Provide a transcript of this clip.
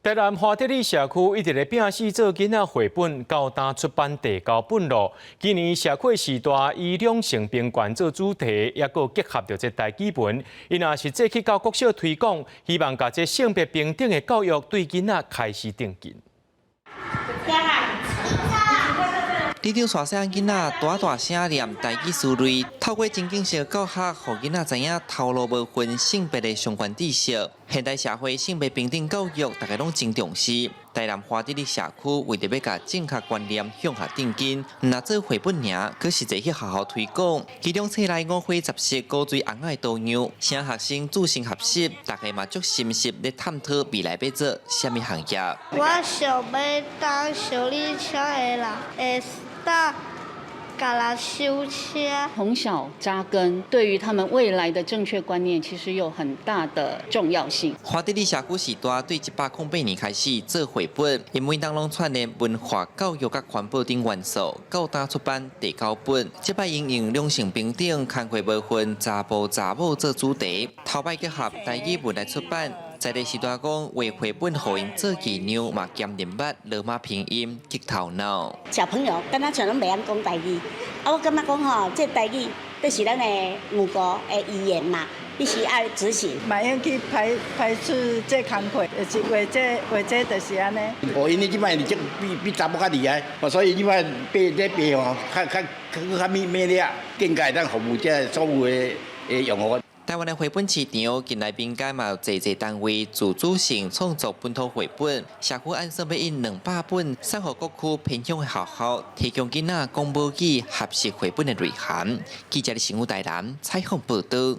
台南華德里社區一直咧拼死做囡仔繪本，到今出版第九本囉。今年社區時代以兩性平權做主題，也閣結合著這台語文，𪜶也實際去到國小推廣，希望共這性別平等的教育對囡仔開始定根。里長帶細漢囡仔大大聲念台語詞彙，透過情景式教學，予囡仔知影頭路無分性別的相關知識。現代社會性別平等教育，大家攏真重視。台南華德里社區為著欲共正確觀念向下定根，毋但做繪本爾，閣實際去學校推廣。其中冊內五花十色古錐尪仔的圖樣，請學生自行學習，大家嘛足深入咧探討未來欲做啥物行業。我想欲當修理車的人，會當共人修車。從小扎根，對於他們未來的正確觀念，其實有很大的重要性。華德里社區時代對108年開始做繪本，𪜶每當攏串聯文化教育佮環保等元素，到今出版第九本。這擺𪜶用兩性平等、工課無分、查埔查某做主題，頭擺結合台語文來出版。在地時代講，畫繪本予𪜶做伎倆，嘛兼認捌羅馬拼音激頭腦。小朋友敢若像攏袂曉講台語，啊，我感覺講吼，這台語這是咱的母國的語言嘛，必須愛執行。嘛用去排排斥這工課，就是畫這畫這就是按呢。哦，因為這擺這比比查某較厲害，所以這擺爬這爬吼，較較較較咩咩了，更加會當服務這所有的的用戶。台灣的繪本市場近來民間嘛有濟濟單位自主性創作本土繪本，社區按算欲印200本，送予各區偏鄉的學校，提供囡仔講母語學習繪本的內涵。記者的新聞台南採訪報導。